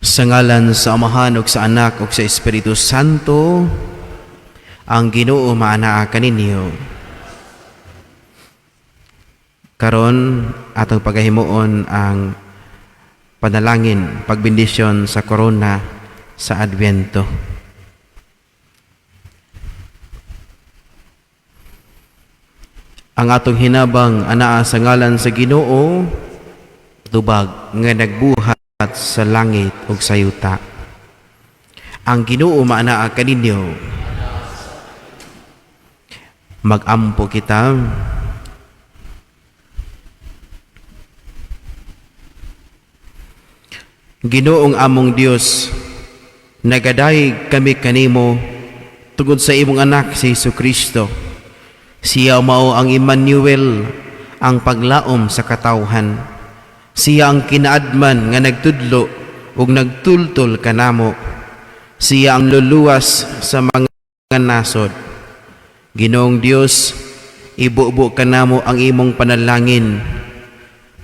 Sa ngalan sa Amahan ug sa Anak ug sa Espiritu Santo, ang Ginoo maanaa kaninyo. Karon atong pagahimuon ang panalangin, pagbendisyon sa korona sa Adbyento. Ang atong hinabang anaa sa ngalan sa Ginoo, tubag nga nagbuhat sa langit ug sa yuta. Ang Ginoo maanaa kaninyo. Magampo kita. Ginoong among Dios, nagadayeg kami kanimo tungod sa imong anak si Hesukristo. Siya mao ang Emmanuel, ang paglaom sa katawhan. Siya ang kinaadman nga nagtudlo ug nagtultol kanamo. Siya ang luluwas sa mga nasod. Ginoong Dios, ibubo kanamo ang imong panalangin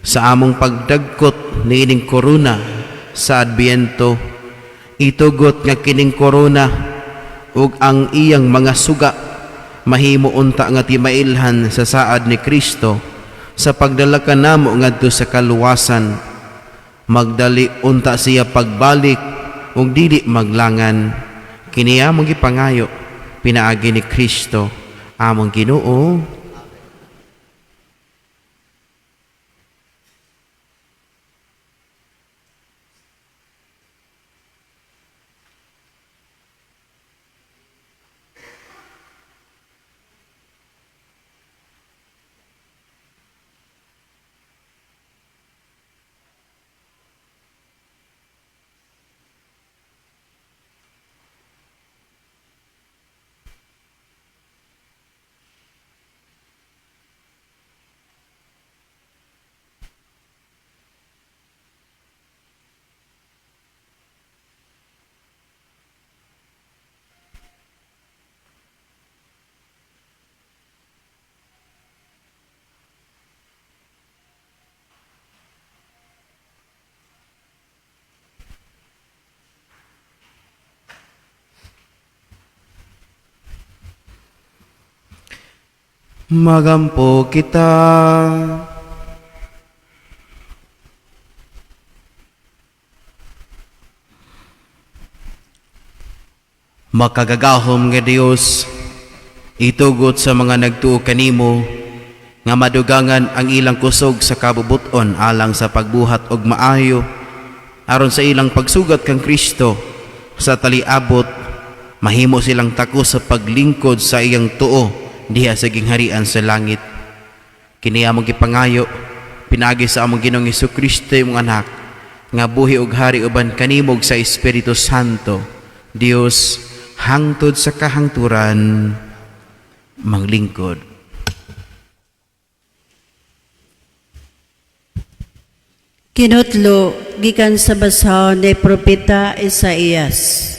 sa among pagdagkot niining korona sa Adbyento. Itugot nga kining korona ug ang iyang mga suga mahimo unta nga timailhan sa saad ni Kristo sa pagdala kanamo ngadto sa kaluwasan. Magdali unta siya pagbalik ug dili maglangan. Kini among gipangayo pinaagi ni Kristo among Ginoo. Magampo kita. Makagagahom nga Dios, itugot sa mga nagtuo kanimo nga madugangan ang ilang kusog sa kabubuton alang sa pagbuhat og maayo aron sa ilang pagsugat kang Kristo sa taliabot mahimo silang takos sa paglingkod sa iyang tuo diha sa gingharian sa langit. Kini among gipangayo pinaagi sa among Ginoong Hesukristo, imong anak, nga buhi og hari uban kanimo ug sa Espiritu Santo, Dios hangtod sa kahangturan. Manglingkod. Kinutlo gikan sa basahon ni Propeta Isaías.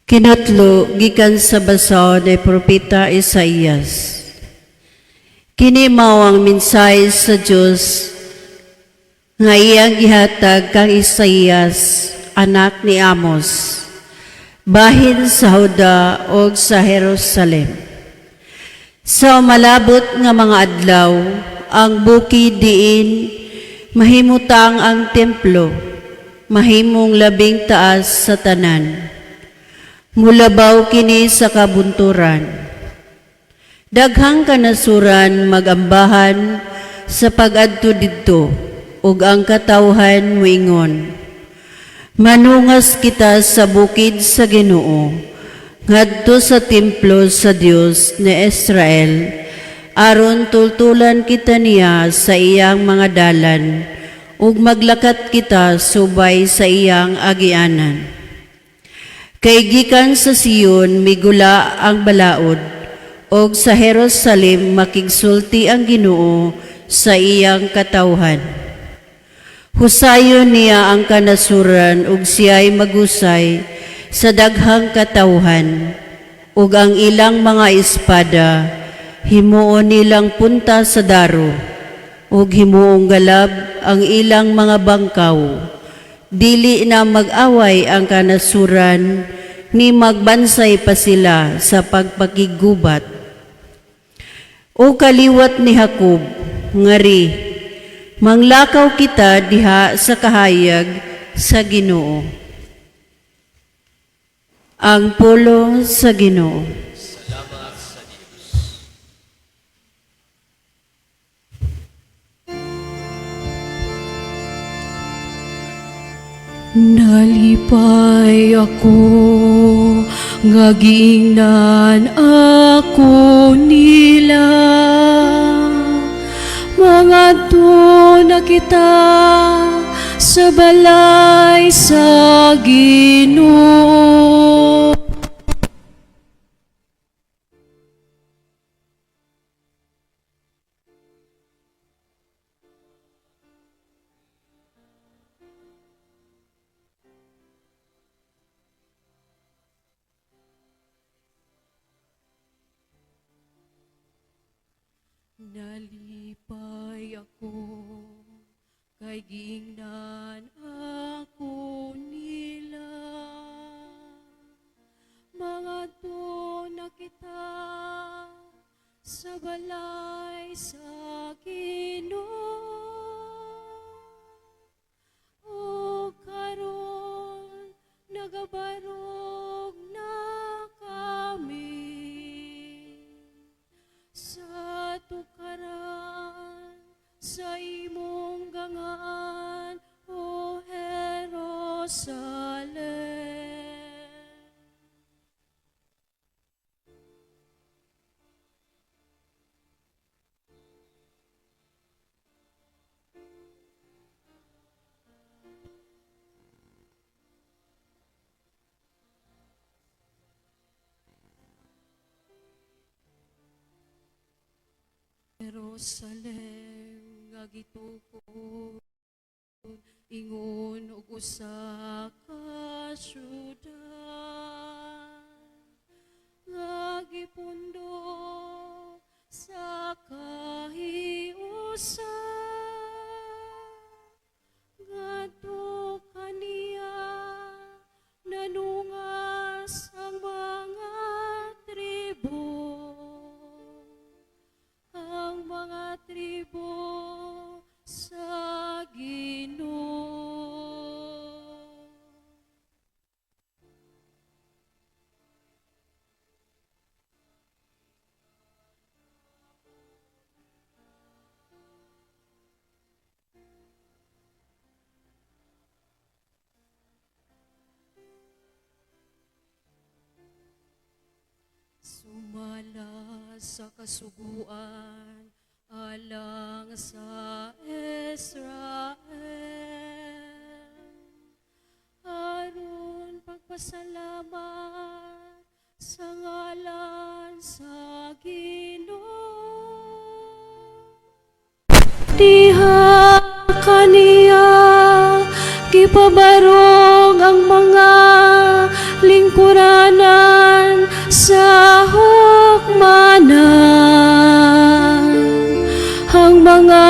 Kinutlo gikan sa basahon ni Propeta Isaías. Kini mao ang mensahe sa Dios nga iyang gihatag kang Isaías, anak ni Amos, bahin sa Juda ug sa Jerusalem. Sa malabot nga mga adlaw, ang bukid diin mahimutang ang templo, mahimong labing taas sa tanan. Mulabaw kini sa kabunturan. Daghang kanasuran magambahan sa pag-adto didto, ug ang katawhan moingon, "Manungas kita sa bukid sa Ginoo, ngadto sa templo sa Dios ni Israel, aron tultulan kita niya sa iyang mga dalan, ug maglakat kita subay sa iyang agianan." Kay gikan sa Sion migula ang balaod, ug sa Jerusalem makigsulti ang Ginoo sa iyang katawhan. Husayon niya ang kanasuran ug siya'y magusay sa daghang katawhan, ug ang ilang mga espada himuon nilang punta sa daro, ug himuong galab ang ilang mga bangkaw. Dili na mag-away ang kanasuran, ni magbansay pa sila sa pagpakiggubat. O kaliwat ni Jacob, ngari, manglakaw kita diha sa kahayag sa Ginoo. Ang pulong sa Ginoo. Salamat sa Diyos. Nalipay ako nga giingnan ako nila. Mangadto na kita sa balay sa Ginoo. Nalipay ako kay giingnan ako nila. Mangadto na kita sa balay sa Ginoo. O karon nagabarog na kami sa tukaran sa imong gangaan, O Jerusalem. Jerusalem nga gitukod ingon og usa ka syudad nga gipundo sa kahiusan. Ngadto kaniya nanungas ang mga tribo, ang mga tribo sa Ginoo. Sumala sa kasuguan alang sa Israel, aron pagpasalamat sa ngalan sa Ginoo. Diha kaniya gipabarog ang mga lingkuranan sa hukmanan, ang mga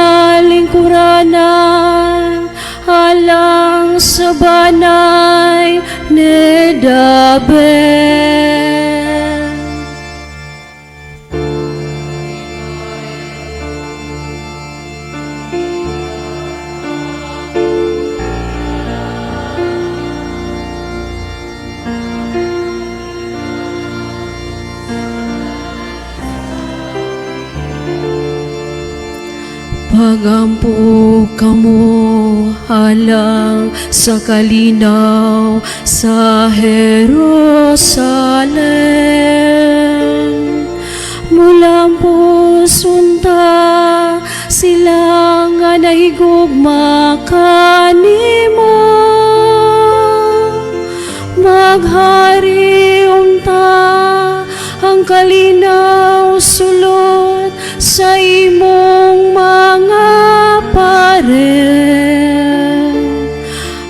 lingkuranan alang sa banay ni David. Pagampo kamo alang sa kalinaw sa Jerusalem. Mulampos unta sila nga nahigugma kanimo. Maghari unta ang kalinaw sulod sa imong mga pare.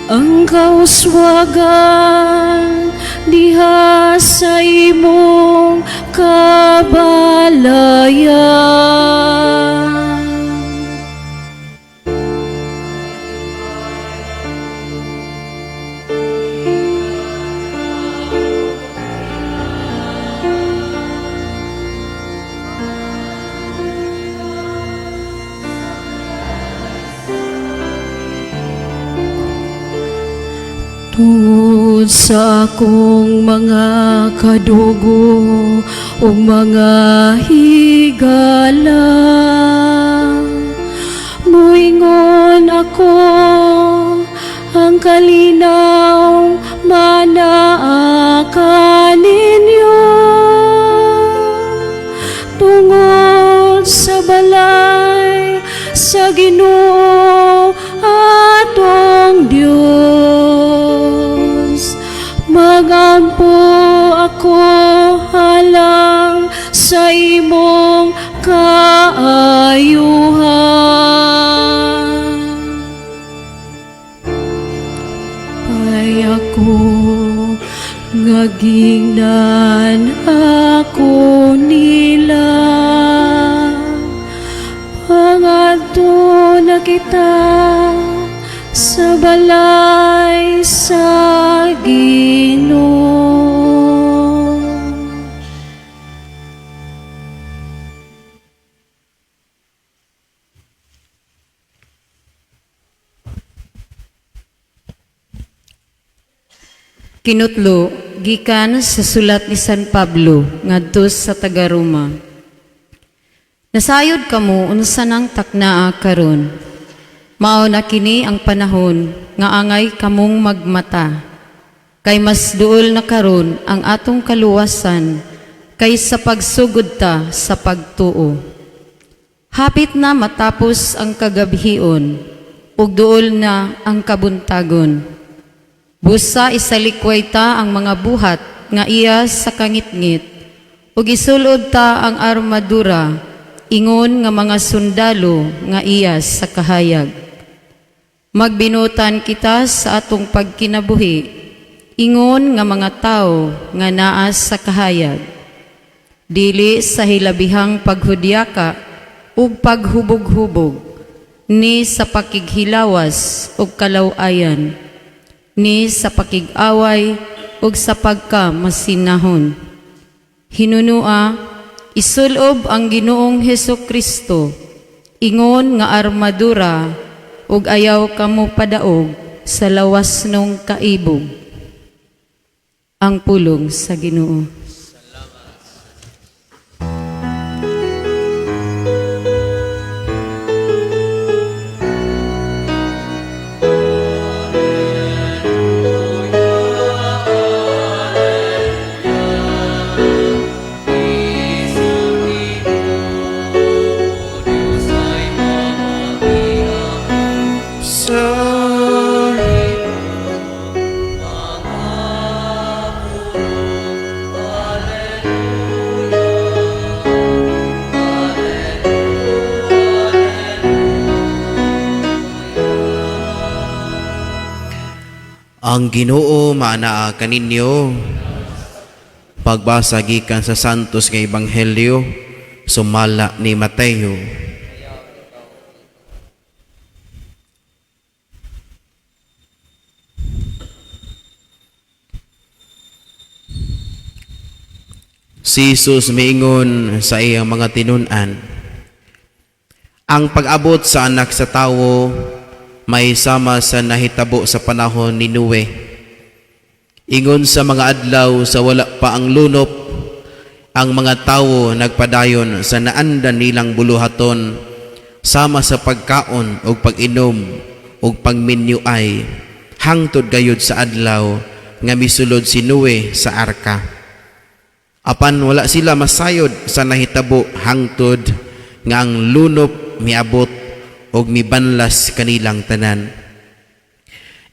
Ang kauswagan diha sa imong kabalaan. kalaya. Tungod sa akong mga kadugo ug mga higala, muingon ako, ang kalinaw manaa kaninyo. Tungod sa balay sa Ginoo atong Dios, magampo ako alang sa imong kaayuhan. Ay ako nga gingnan ako nila, pangadto na kita sa balay sa Ginoo. Kinutlo gikan sa sulat ni San Pablo ngadto sa taga-Roma. Nasayod kamo unsa nang taknaa karon. Mao na kini ang panahon nga angay kamong magmata. Kay mas duol na karon ang atong kaluwasan kaysa pagsugod ta sa pagtuo. Hapit na matapos ang kagabhion ug duol na ang kabuntagon. Busa isalikway ta ang mga buhat nga iya sa kangitngit ug isulob ta ang armadura ingon nga mga sundalo nga iya sa kahayag. Magbinutan kita sa atong pagkinabuhi ingon nga mga tawo nga naa sa kahayag. Dili sa hilabihang paghudyaka ug paghubog-hubog, ni sa pakighilawas ug kalaw-ayan, ni sa pakig-away ug sa pagkamasinahon. Hinunua, isulob ang Ginoong Heso Kristo ingon nga armadura ug ayaw kamo padaog sa lawas nung kaibog. Ang pulong sa Ginoo. Sa Ang Ginoo maanaa kaninyo. Pagbasa gikan sa Santos nga Ebanghelyo sumala ni Mateo. Si Jesus miingon sa iyang mga tinun-an, ang pag-abot sa anak sa tawo may sama sa nahitabo sa panahon ni Noe. Ingon sa mga adlaw sa wala pa ang lunop, ang mga tawo nagpadayon sa naandan nilang buluhaton sama sa pagkaon ug pag-inom ug pagminyuay hangtod gayud sa adlaw nga misulod si Noe sa arka. Apan wala sila masayod sa nahitabo hangtod nga ang lunop miabot og mibanlas kanilang tanan.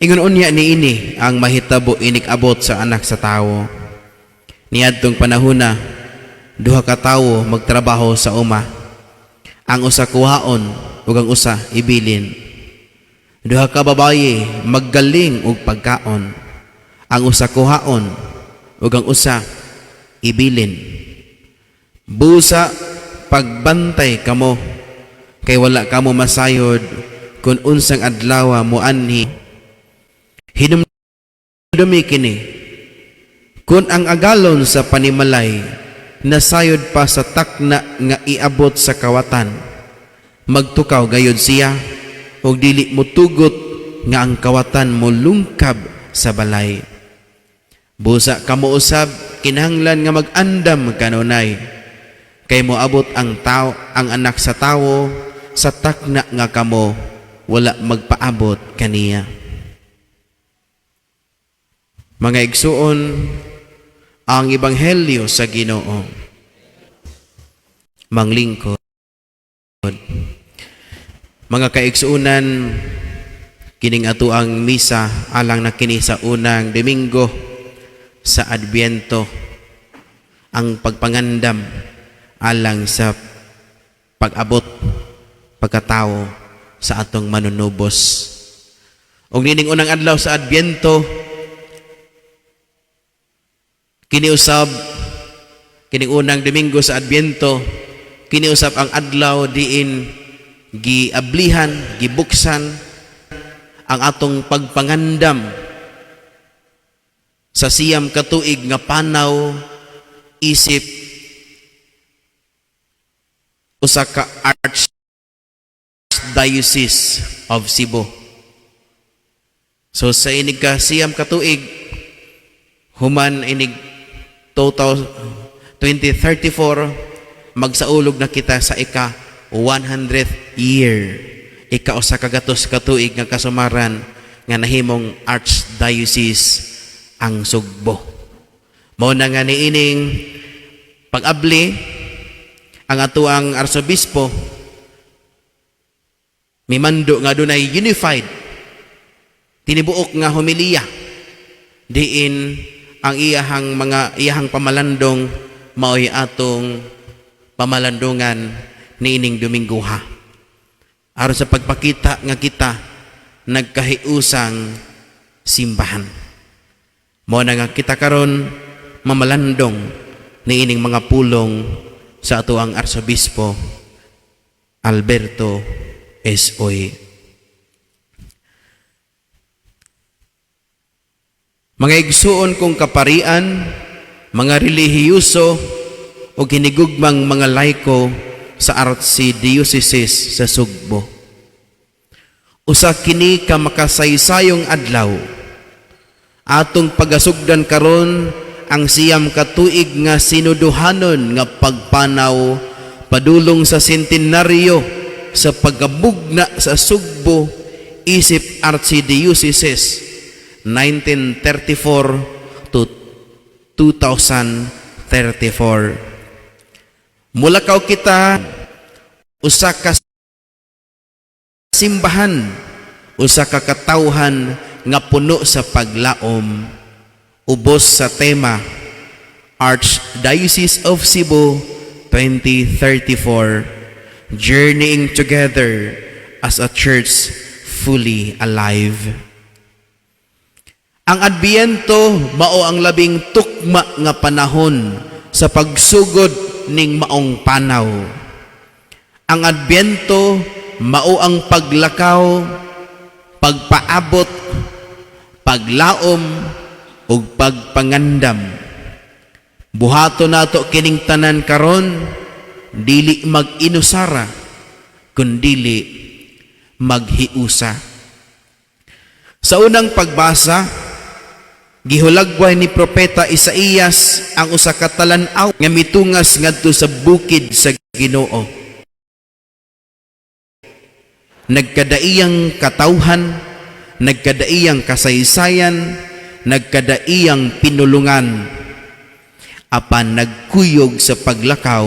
Ingon unya niini ang mahitabo inig-abot sa anak sa tawo. Niadtong panahona, duha ka tawo magtrabaho sa uma. Ang usa kuhaon ug ang usa ibilin. Duha ka babaye maggaling og pagkaon. Ang usa kuhaon ug ang usa ibilin. Busa pagbantay kamo, kay wala kamo masayod kung unsang adlaw moanhi. Hinumdumi kini: kung ang agalon sa panimalay nasayod pa sa takna nga iabot sa kawatan, magtukaw gayod siya ug dili motugot nga ang kawatan molungkab sa balay. Busa kamo usab kinahanglan nga mag-andam kanunay, kay moabot ang tao, ang Anak sa Tawo, sa takna nga kamo wala magpaabot kaniya. Mga igsuon, ang ebanghelyo sa Ginoo. Manglingkod. Mga kaigsuonan, kining ato ang misa alang na kini sa unang Domingo sa Adbyento, ang pagpangandam alang sa pag-abot, pagkatao sa atong Manunubos. Og nining unang adlaw sa Adbyento, kini usab, kining unang Domingo sa Adbyento, kini usab ang adlaw diin giablihan, gibuksan ang atong pagpangandam sa 90 ka tuig nga panaw isip usa ka Archdiocese of Cebu. So sa inig ka 90 ka tuig, human inig total 2034, magsaulog na kita sa ika 100th year, ika-100 ka tuig nga kasumaran nga nahimong Archdiocese ang Sugbo. Mao na nga niining pag-abli, ang atoang arsobispo mimando nga dunay unified, tinibuok nga homilya diin ang iyahang mga iyahang pamalandong maoy atong pamalandungan niining Domingoha, aron sa pagpakita nga kita nagkahiusang simbahan. Mao na nga kita karon mamalandong niining mga pulong sa atoang Arsobispo Alberto S. Uy. Mga igsuon kong kaparian, mga relihiyoso o ginigugmang mga laiko sa Archdiocese sa Sugbo. Usa kini ka makasaysayong adlaw. Atong pagasugdan karon ang 90 ka tuig nga sinuduhanon nga pagpanaw padulong sa sentenaryo sa pagkabugna sa Sugbo isip Archdiocese 1934 to 2034. Mulakaw kita usa ka simbahan, usa ka katawhan nga puno sa paglaom, ubos sa tema Archdiocese of Cebu 2034, Journeying Together as a Church Fully Alive. Ang Adbyento mao ang labing tukma nga panahon sa pagsugod ning maong panaw. Ang Adbyento mao ang paglakaw, pagpaabot, paglaom ug pagpangandam. Buhaton nato kining tanan karon, dili mag-inusara kundili maghiusa. Sa unang pagbasa, gihulagway ni Propeta Isaías ang usa ka talan-aw nga mitungas ngadto sa bukid sa Ginoo. Nagkadaiyang katawhan, nagkadaiyang kasaysayan, nagkadaiyang pinulungan, apan nagkuyog sa paglakaw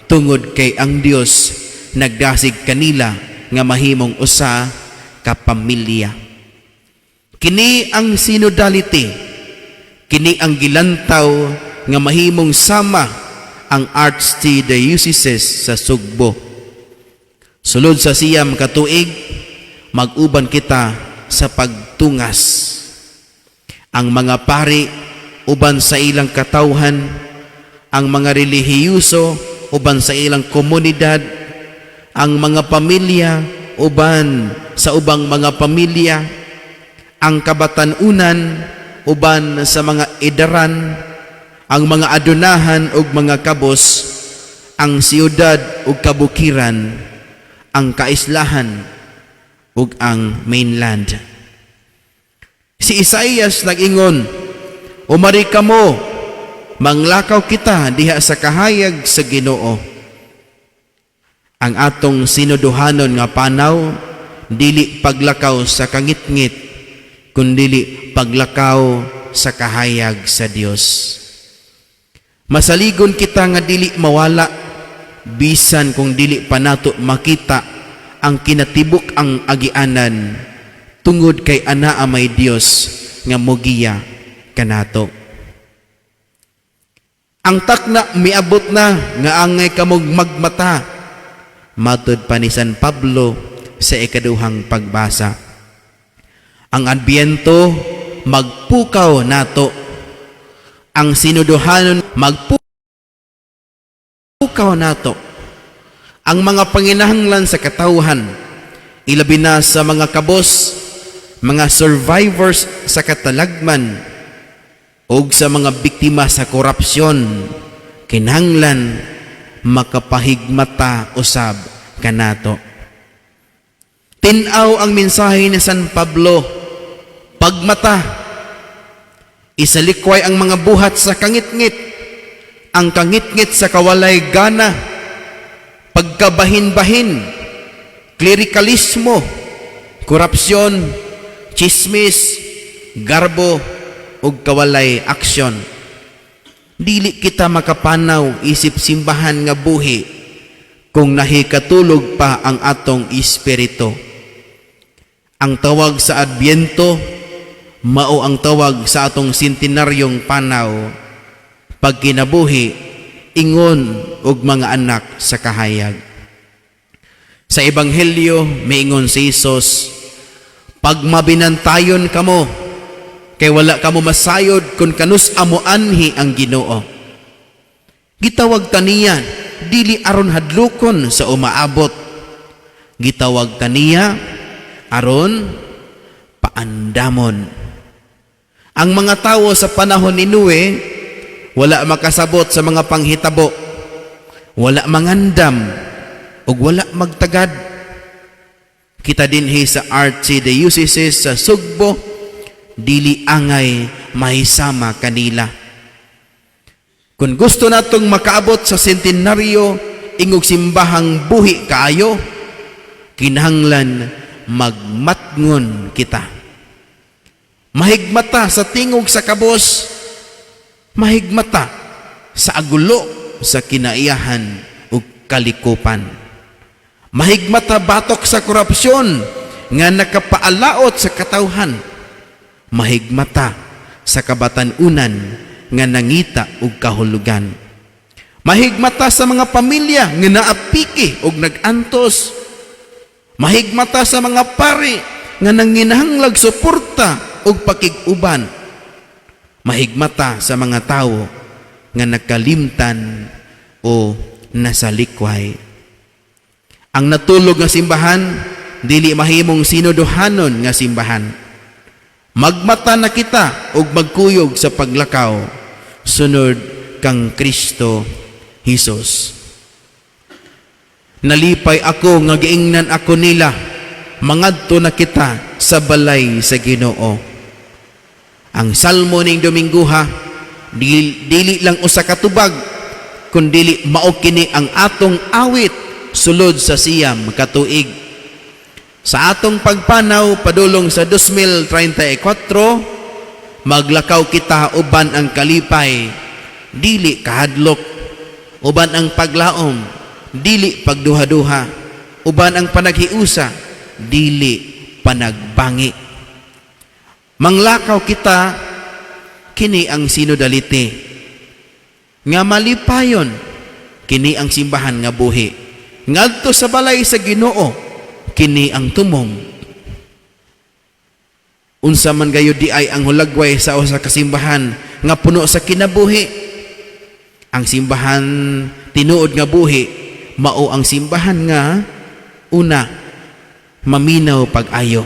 tungod kay ang Dios nagdasig kanila nga mahimong usa ka pamilya. Kini ang synodality, kini ang gilantaw nga mahimong sama ang Archdiocese sa Sugbo. Sulod sa 90 ka tuig, mag-uban kita sa pagtungas. Ang mga pari uban sa ilang katawhan, ang mga relihiyoso uban sa ilang komunidad, ang mga pamilya uban sa ubang mga pamilya, ang kabatan-unan uban sa mga edaran, ang mga adunahan ug mga kabos, ang siyudad ug kabukiran, ang kaislahan ug ang mainland. Si Isaias nag-ingon, "Umari kamo, manglakaw kita diha sa kahayag sa Ginoo." Ang atong sinuduhanon nga panaw, dili paglakaw sa kangitngit, kundili paglakaw sa kahayag sa Dios. Masaligon kita nga dili mawala bisan kung dili pa nato makita ang kinatibuk-ang agianan, tungod kay anaa may Dios nga mogiya kanato. Ang takna miabot na nga angay kamog magmata, matud pa ni San Pablo sa ikaduhang pagbasa. Ang Adbyento magpukaw nato. Ang sinuduhanon magpukaw nato. Ang mga panginahanglan sa katawhan, ilabi na sa mga kabos, mga survivors sa katalagman, ug sa mga biktima sa korupsyon, kinahanglan makapahigmata usab kanato. Tin-aw ang mensahe ni San Pablo, pagmata, isalikway ang mga buhat sa kangitngit, ang kangitngit sa kawalay gana, pagkabahin-bahin, klerikalismo, korupsyon, chismis, garbo, ug kawalay aksyon. Dili kita makapanaw isip simbahan nga buhi kung nahikatulog pa ang atong espiritu. Ang tawag sa Adbyento mao ang tawag sa atong sentenaryong panaw pagkinabuhi ingon og mga anak sa kahayag. Sa Ebanghelyo, miingon si Jesus, "Pagmabinantayon kamo, kay wala kamo masayod kung kanus-a moanhi ang Ginoo." Gitawag ta niya dili aron hadlokon sa umaabot. Gitawag ta niya aron paandamon. Ang mga tawo sa panahon ni Noe wala makasabot sa mga panghitabo, wala mangandam, ug wala magtagad. Kita dinhi sa Archdiocese sa Sugbo, dili angay mahisama kanila. Kung gusto natong makaabot sa sentenaryo ingog simbahang buhi kaayo, kinahanglan magmatngon kita. Mahigmata sa tingog sa kabos, mahigmata sa agulo sa kinaiyahan ug kalikupan. Mahigmata batok sa korupsyon nga nakapaalaot sa katawhan. Mahigmata sa kabatan-unan nga nangita og kahulugan. Mahigmata sa mga pamilya nga naapiki og nag-antos. Mahigmata sa mga pari nga nanginahanglag suporta ug pakig-uban. Mahigmata sa mga tawo nga nakalimtan o nasalikway. Ang natulog nga simbahan dili mahimong sinuduhanon nga simbahan. Magmata na kita ug magkuyog sa paglakaw sunod kang Kristo Hesus. "Nalipay ako nga giingnan ako nila, 'Mangadto na kita sa balay sa Ginoo.'" Ang salmo ning Domingguha dili, dili lang usa ka tubag, kundili mao kini ang atong awit sulod sa 90 ka tuig. Sa atong pagpanaw padulong sa 2034, maglakaw kita uban ang kalipay, dili kahadlok, uban ang paglaom, dili pagduha-duha, uban ang panaghiusa, dili panagbangi. Manglakaw kita, kini ang sinodality nga malipayon, kini ang simbahan nga buhi. Ngadto sa balay sa Ginoo, kini ang tumong. Unsa man gayud diay ang hulagway sa usa ka simbahan nga puno sa kinabuhi? Ang simbahan tinuod nga buhi mao ang simbahan nga una, maminaw pag-ayo.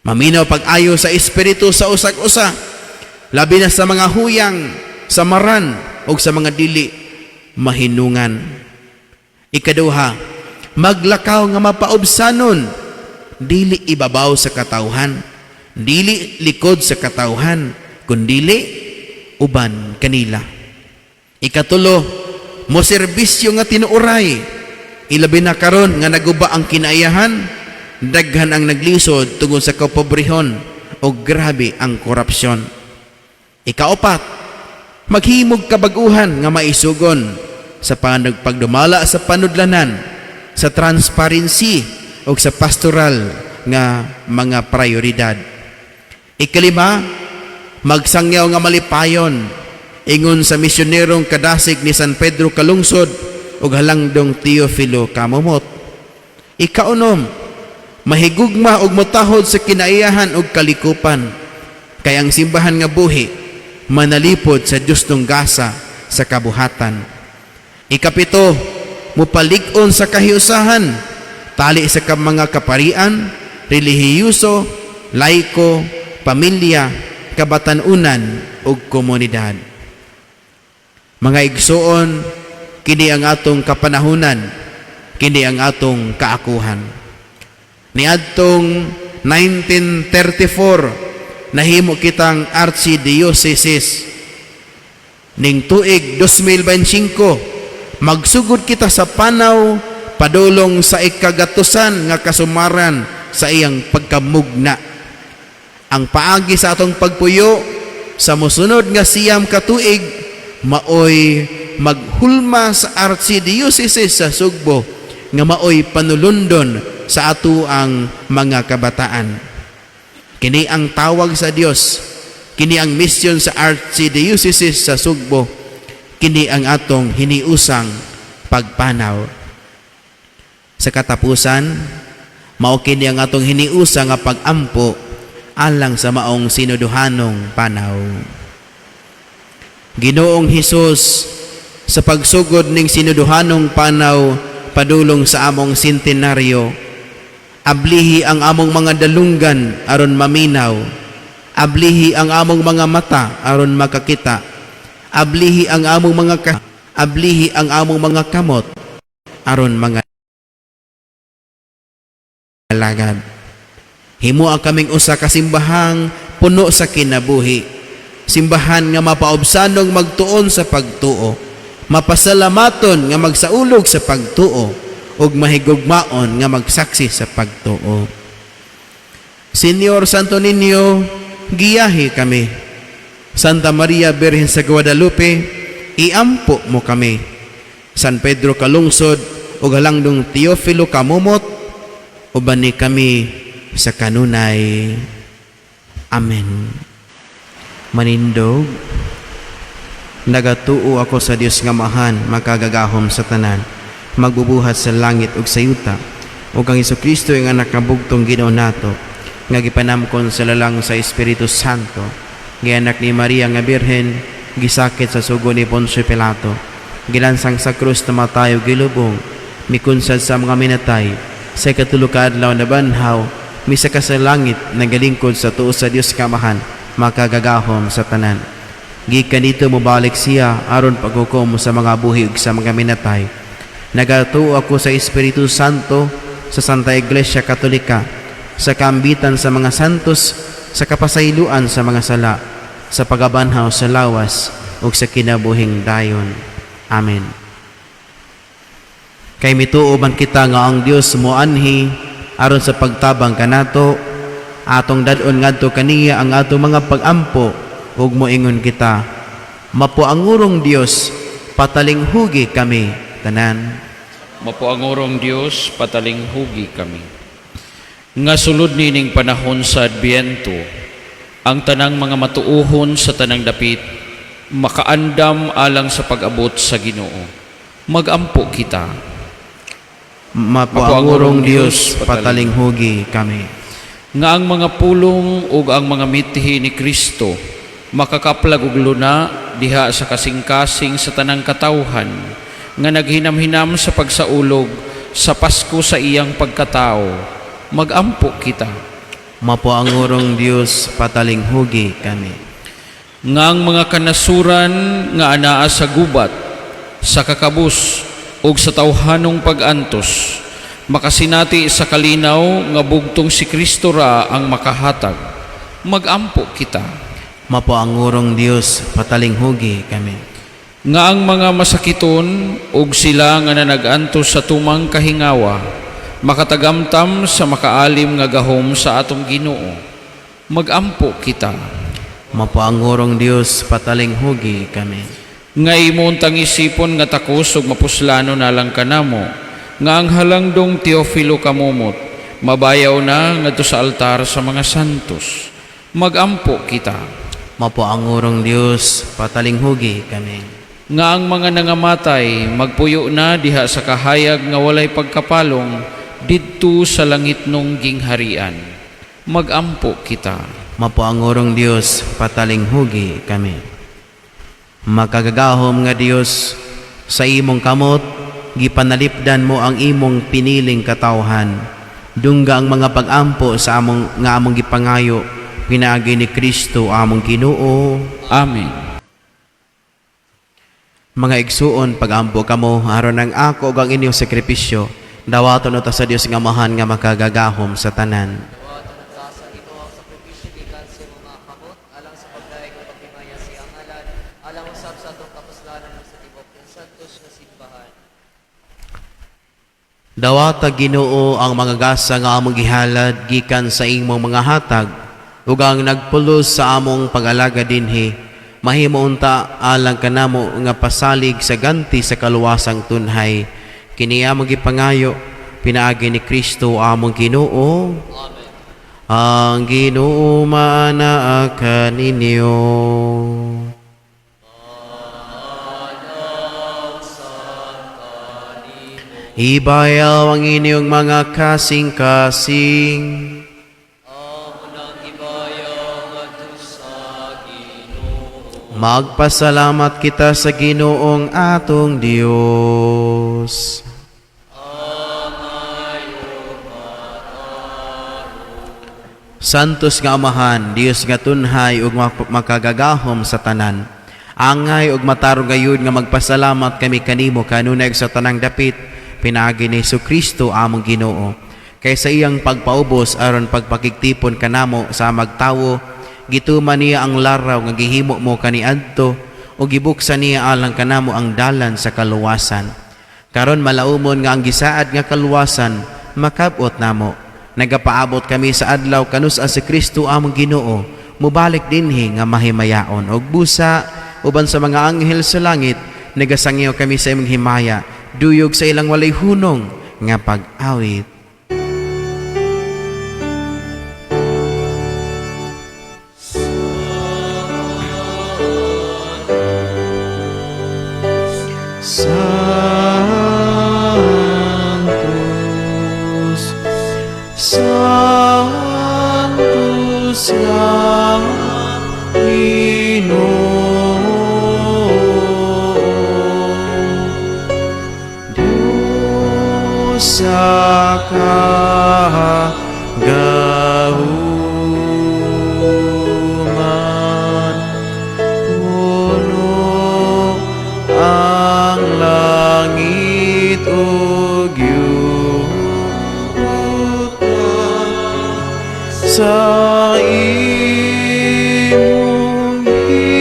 Maminaw pag-ayo sa espiritu sa usag-usa, labi na sa mga huyang, samaran o sa mga dili mahinungan. Ikaduha, maglakaw nga mapaubsanon, dili ibabaw sa katawhan, dili likod sa katawhan, kundili uban kanila. Ikatulo, mo serbisyo nga tinuoray, ilabi na karon nga naguba ang kinaiyahan, daghan ang naglisod tungod sa kapobrehon o grabe ang korupsyon. Ikaapat, maghimog kabaguhan nga maisugon sa pagdumala sa panudlanan, sa transparency o sa pastoral nga mga prioridad. Ikalima, magsangyaw nga malipayon ingon sa misyonerong kadasig ni San Pedro Kalungsod ug halangdong Teofilo Camomot. Ikaunom, mahigugma ug motahod sa kinaiyahan ug kalikupan, kay ang simbahan nga buhi manalipod sa justong gasa sa kabuhatan. Ikapito, mupalig-on sa kahiusahan, tali sa mga kaparian, relihiyoso, laiko, pamilya, kabatan-unan ug komunidad. Mga igsuon, kini ang atong kapanahunan, kini ang atong kaakuhan. Niadtong 1934, nahimo kitang archdiocese. Ning tuig 2025, magsugod kita sa panaw padulong sa ikagatusan nga kasumaran sa iyang pagkamugna. Ang paagi sa atong pagpuyo sa mosunod nga 90 ka tuig maoy maghulma sa archdiocese sa Sugbo nga maoy panulundon sa ato ang mga kabataan. Kini ang tawag sa Dios, kini ang misyon sa archdiocese sa Sugbo, kini ang atong hiniusang pagpanaw. Sa katapusan, mao kini ang atong hiniusa nga pag-ampo alang sa maong sinuduhanong panaw. Ginoong Hesus, sa pagsugod ning sinuduhanong panaw padulong sa among sentenaryo, ablihi ang among mga dalunggan aron maminaw, ablihi ang among mga mata aron makakita, ablihi ang among mga kamot aron mga alagad. Himoa kaming usa ka simbahang puno sa kinabuhi. Simbahan nga mapaubsanong magtuon sa pagtuo, mapasalamaton nga magsaulog sa pagtuo, ug mahigugmaon nga magsaksi sa pagtuo. Señor Santo Niño, giyahi kami. Santa Maria Birhen sa Guadalupe, iampo mo kami. San Pedro Kalungsod ug halangdong Teofilo Camomot, ubani kami sa kanunay. Amen. Manindog. Nagatuo ako sa Dios nga Amahan, makagagahom sa tanan, magbubuhat sa langit ug sa yuta, ug ang Kristo ang anak nga bugtong Ginoo nato, nga gipanamkon sa lalang sa Espiritu Santo, gianak ni Maria nga Birhen, gisakit sa sugo ni Poncio Pilato, gilansang sa krus, namatay ug gilubong, mikunsad sa mga minatay, sa ikatulo ka adlaw nabanhaw, misaka sa langit, nagalingkod sa tuo sa Dios nga Amahan, makagagahom sa tanan. Gikan didto mobalik siya aron paghukom sa mga buhi ug sa mga minatay. Nagatuo ako sa Espiritu Santo, sa Santa Iglesia Katolika, sa kaambitan sa mga santos, sa kapasayloan sa mga sala, sa pagabanhaw sa lawas ug sa kinabuhing dayon. Amen. Kay mituo man kita nga ang Dios moanhi aron sa pagtabang kanato, atong dad-on ngadto kaniya ang atong mga pag-ampo ug moingon kita: Mapuangurong Dios, patalinghugi kami tanan. Mapuangurong Dios, patalinghugi kami. Nga sulod nining panahon sa Adbyento, ang tanang mga matuohon sa tanang dapit makaandam alang sa pag-abot sa Ginoo. Magampo kita. Mapuangurong Dios, patalinghugi kami. Nga ang mga pulong ug ang mga mithi ni Kristo makakaplag og luna diha sa kasing-kasing sa tanang katawhan. nga naghinamhinam sa pagsaulog sa Pasko sa iyang pagkatao. Magampo kita. Mapuangurong Dios, patalinghugi kami. Nga ang mga kanasuran nga anaa sa gubat, sa kakabus ug sa tawhanong pag-antos, makasinati sa kalinaw nga bugtong si Kristo ra ang makahatag. Magampo kita. Mapuangurong Dios, patalinghugi kami. Nga ang mga masakiton ug sila nga nanag-antos sa tumang kahingawa, makatagamtam sa makaalim nga gahom sa atong Ginoo. Magampo kita. Mapuangurong Dios, patalinghugi kami. Nga imong tangisipon nga takos ug mapuslanon alang kanamo, nga ang halangdong Teofilo Camomot mabayaw na ngadto sa altar sa mga santos. Magampo kita. Mapuangurong Dios, patalinghugi kami. Nga ang mga nangamatay magpuyo na diha sa kahayag nga walay pagkapalong didto sa langitnong gingharian. Magampo kita. Mapuangurong Dios, patalinghugi kami. Makagagahom nga Dios, sa imong kamot gipanalipdan mo ang imong piniling katawhan. Dungga ang mga pag-ampo sa among nga among gipangayo pinaagi ni Kristo among Ginoo. Amen. Mga igsuon, pagampo kamo aron ang ako ug ang inyong sakripisyo dawaton unta sa Dios nga Amahan nga makagagahom sa tanan. Dawaton unta sa Ginoo ang sakripisyo gikan sa imong mga kamot alang sa pagdayeg ug paghimaya sa iyang ngalan, alang usab sa atong kapuslanan ug sa tibuok niyang santos nga simbahan. Dawata, Ginoo, ang mga gasa nga among gihalad gikan sa imong mga hatag ug ang nagpulos sa among pag-alagad dinhi mahimo unta alang kanamo nga pasalig sa ganti sa kaluwasang tunhay. Kini among gipangayo pinaagi ni Kristo among Ginoo. Amen. Ang Ginoo maanaa kaninyo. Ibayaw ang inyong mga kasing-kasing. Amo nang gibayaw ngadto sa Ginoo. Magpasalamat kita sa Ginoong atong Dios. Angay ug matarong. Santos nga Amahan, Dios nga tunhay ug makagagahom sa tanan. Angay ug matarong gayud nga magpasalamat kami kanimo kanunay ug sa tanang dapit pinaagi ni Kristo among Ginoo. Kay sa iyang pagpaubos aron pagpakigtipon kanamo sa magtawo, gituman niya ang laraw nga gihimo mo kaniadto ug gibuksan niya alang kanamo ang dalan sa kaluwasan. Karon malaumon nga ang gisaad nga kaluwasan makab-ot namo. Nagapaabot kami sa adlaw kanus-a si Kristo among Ginoo mubalik dinhi nga mahimayaon og busa uban sa mga anghel sa langit nagasangyaw kami sa imong himaya duyog sa ilang walay hunong nga pag-awit. Sanctus, Sanctus nga Ginoo, Dios sa kagahuman, puno ang langit ug yuta sa imong himaya.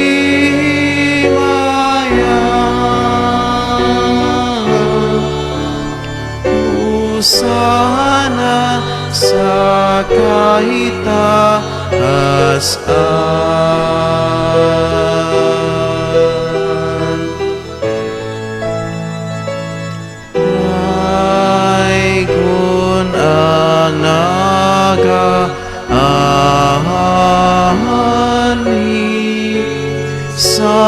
Hosana sa kahitaasan. Daygon ang nagaanhi sa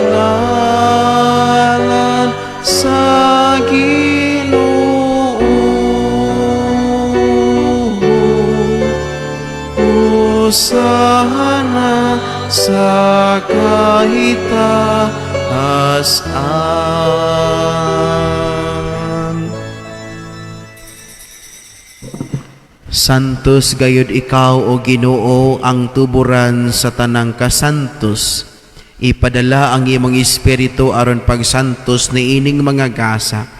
ngalan sa Ginoo. Hosana sa kahitaasan. Santos gayud ikaw, o Ginoo, ang tuburan sa tanang kasantos. Ipadala ang imong espiritu aron pagsantos niining mga gasa,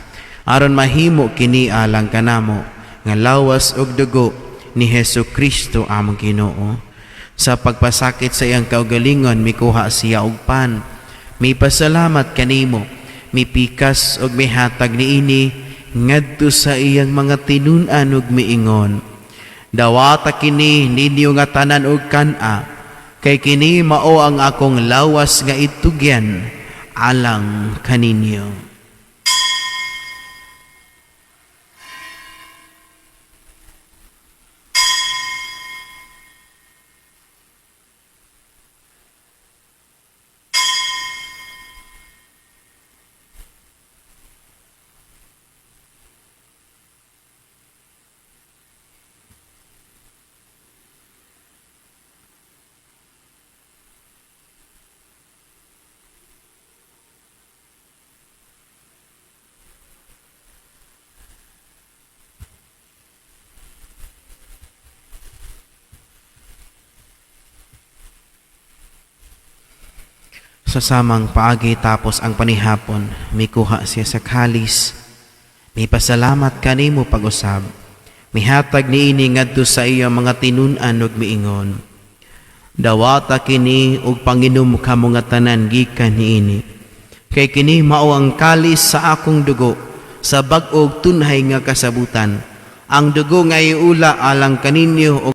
aron mahimo kini alang kanamo nga lawas ug dugo ni Hesus Kristo among Ginoo. Sa pagpasakit sa iyang kaugalingon, mikuha siya og pan, mipasalamat kanimo, mipikas og mihatag niini ngadto sa iyang mga tinun-an ug miingon: "Dawata kini ninyo nga tanan og kan-a, kay kini mao ang akong lawas nga itugyan alang kaninyo." Sa samang paagi, tapos ang panihapon, mikuha siya sa kalis, mipasalamat kanimo pag-usab, mihatag niini ngadto sa iya mga tinun-an ug miingon: "Dawata kini ug panginom kamo nga tanan gikan niini, kay kini mao ang kalis sa akong dugo sa bag-o ug tunhay nga kasabutan, ang dugo nga iula alang kaninyo ug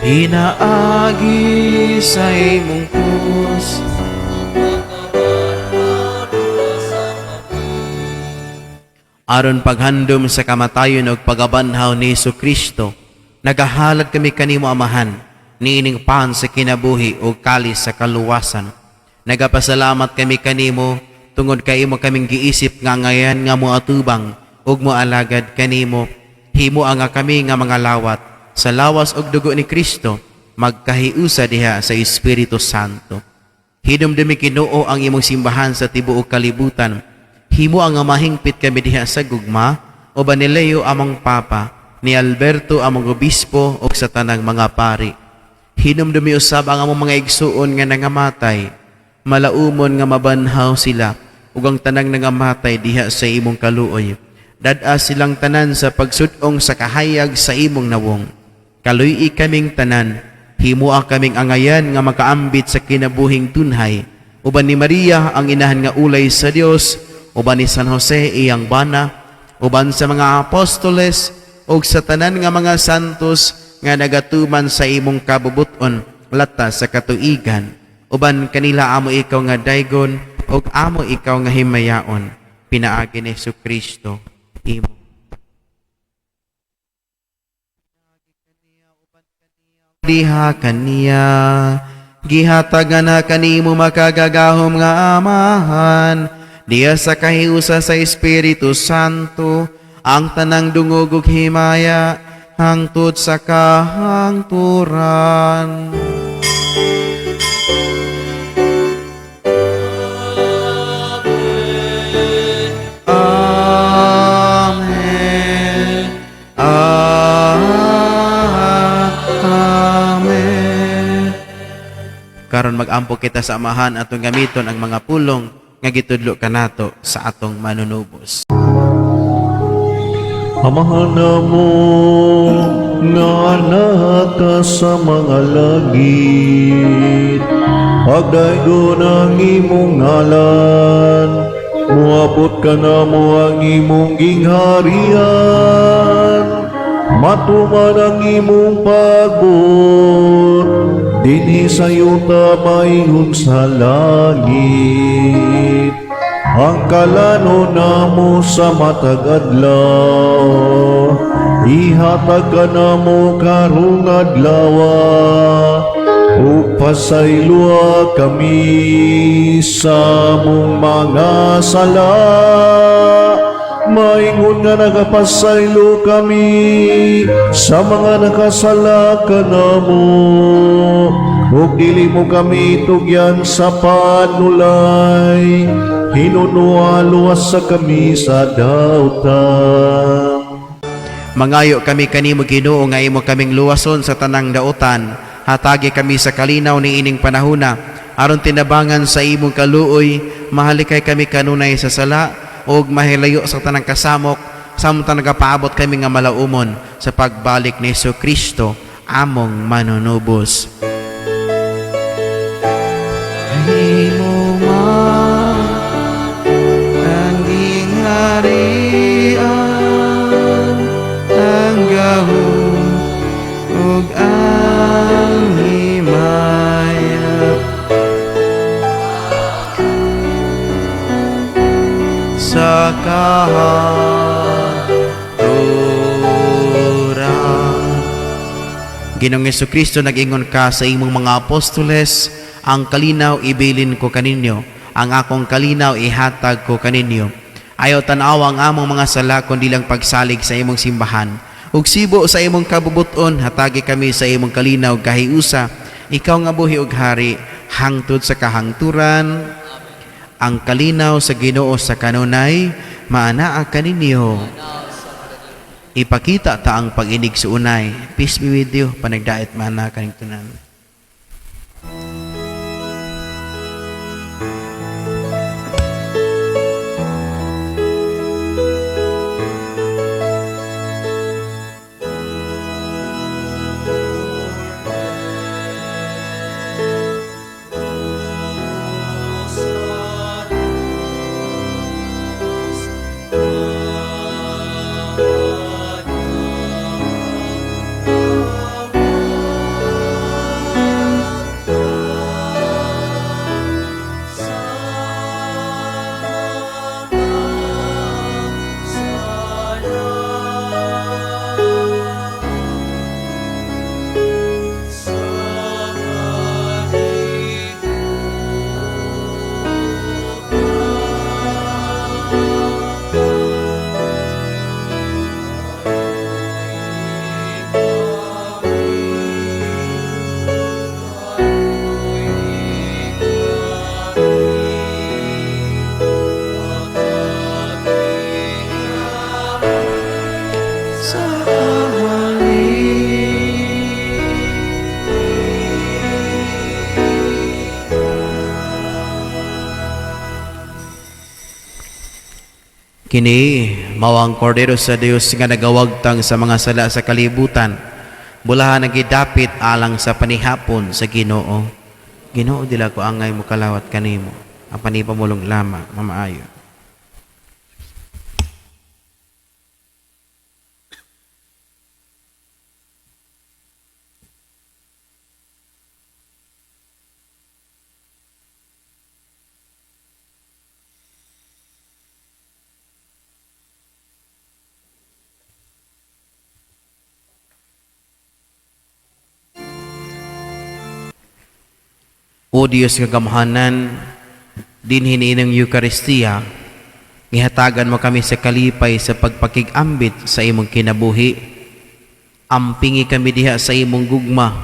pinaagi sa imong krus." Aron paghandom sa kamatayon ug pagabanhaw ni Hesus Kristo, nagahalad kami kanimo, Amahan, niining pan sa kinabuhi ug kalis sa kaluwasan. Nagapasalamat kami kanimo tungod kay imo kaming giisip nga angayan nga moatubang ug moalagad kanimo. Himo ang kami nga mga lawat sa lawas ug dugo ni Kristo magkahiusa diha sa Espiritu Santo. Hinumdumi, Ginoo, ang imong simbahan sa tibuok kalibutan. Himo ang mahingpit kami diha sa gugma uban ni Leo among Papa, ni Alberto among obispo ug sa tanang mga pari. Hinumdumi usab ang among mga igsuon nga nangamatay. Malaumon nga mabanhaw sila ug ang tanang nangamatay diha sa imong kaluoy. Dad-a silang tanan sa pagsud-ong sa kahayag sa imong nawong. Kaluy-i kaming tanan, himoa kaming angayan nga makaambit sa kinabuhing tunhay. Uban ni Maria ang inahan nga ulay sa Dios, uban ni San Jose iyang bana, uban sa mga apostoles ug sa tanan nga mga santos nga nagatuman sa imong kabubuton lata sa katuigan. Uban kanila amo ikaw nga daygon ug amo ikaw nga himayaon, pinaagi ni Hesus Kristo imo. Diha kaniya gihatagan na kanimo makagagahom nga Amahan, diha sa kahiusa sa Espiritu Santo, ang tanang dungog ug himaya hangtod sa kahangturan. Amen. Amen. Karon mag-ampo kita sa Amahan, atong gamiton ang mga pulong nga gitudlo kanato sa atong manunubos. Amahan namo Nga naa ka sa mga langit. Pagdaygon ang imong ngalan, muabot kanamo ang imong gingharian. Matuman ang imong pagbuot, dinhi sa yuta maingon sa langit. Ang kalanon namo sa matag adlaw, ihatag kanamo karong adlawa, ug pasayloa kami sa among mga sala, maingon nga nagapasaylo kami sa mga nakasala kanamo. Ug dili mo kami tugyan sa panulay, hinunoa luwasa kami sa dautan. Mangayo kami kanimo, Ginoo, nga imo kaming luwason sa tanang dautan. Hatagi kami sa kalinaw ni ining panahuna aron tinabangan sa imong kaluoy mahalikay kami kanunay sa sala ug mahilayo sa tanang kasamok samtang nagapaabot kami nga malaumon sa pagbalik ni Hesus Kristo among manunubos. Imo ang gingharian, ang gahom ug ang himaya sa kahangturan. Ginoong Kristo, nag-ingon ka sa imong mga apostoles, "Ang kalinaw ibilin ko kaninyo, ang akong kalinaw ihatag ko kaninyo." Ayaw tan-awa ang among mga sala kundi lang pagsalig sa imong simbahan. Ug sibo sa imong kabubuton, hatagi kami sa imong kalinaw kahiusa. Ikaw nga buhi ug hari hangtod sa kahangturan. Ang kalinaw sa Ginoo sa kanunay maanaa kaninyo. Ipakita ta ang pag-inigsuonay. Peace be with you. Panagdait maana kaning tanan. Sa kahali. Kini mao ang Kordero sa Dios nga nagawagtang sa mga sala sa kalibutan. Bulahan ang gidapit alang sa panihapon sa Ginoo. Ginoo, dili ko angay mokalawat kanimo. Apan ipamulong lamang, mamaayo. O Dios nga gamhanan, dinhi niining Eukaristiya, gihatagan mo kami sa kalipay sa pagpakig-ambit sa imong kinabuhi. Ampingi kami diha sa imong gugma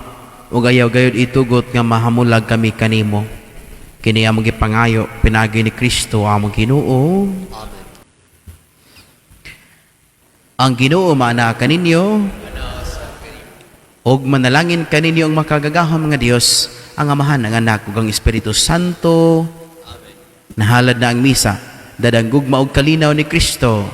ug ayaw gayud itugot nga mahamulag kami kanimo. Kini among gipangayo pinaagi ni Kristo among Ginoo. Amen. Ang Ginoo maanaa kaninyo. Ug manalangin kaninyo ang makagagahom nga Dios, ang Amahan, ang Anak ug ang Espiritu Santo. Amen. Nahalad na ang misa. Dadang gugma og kalinaw ni Kristo.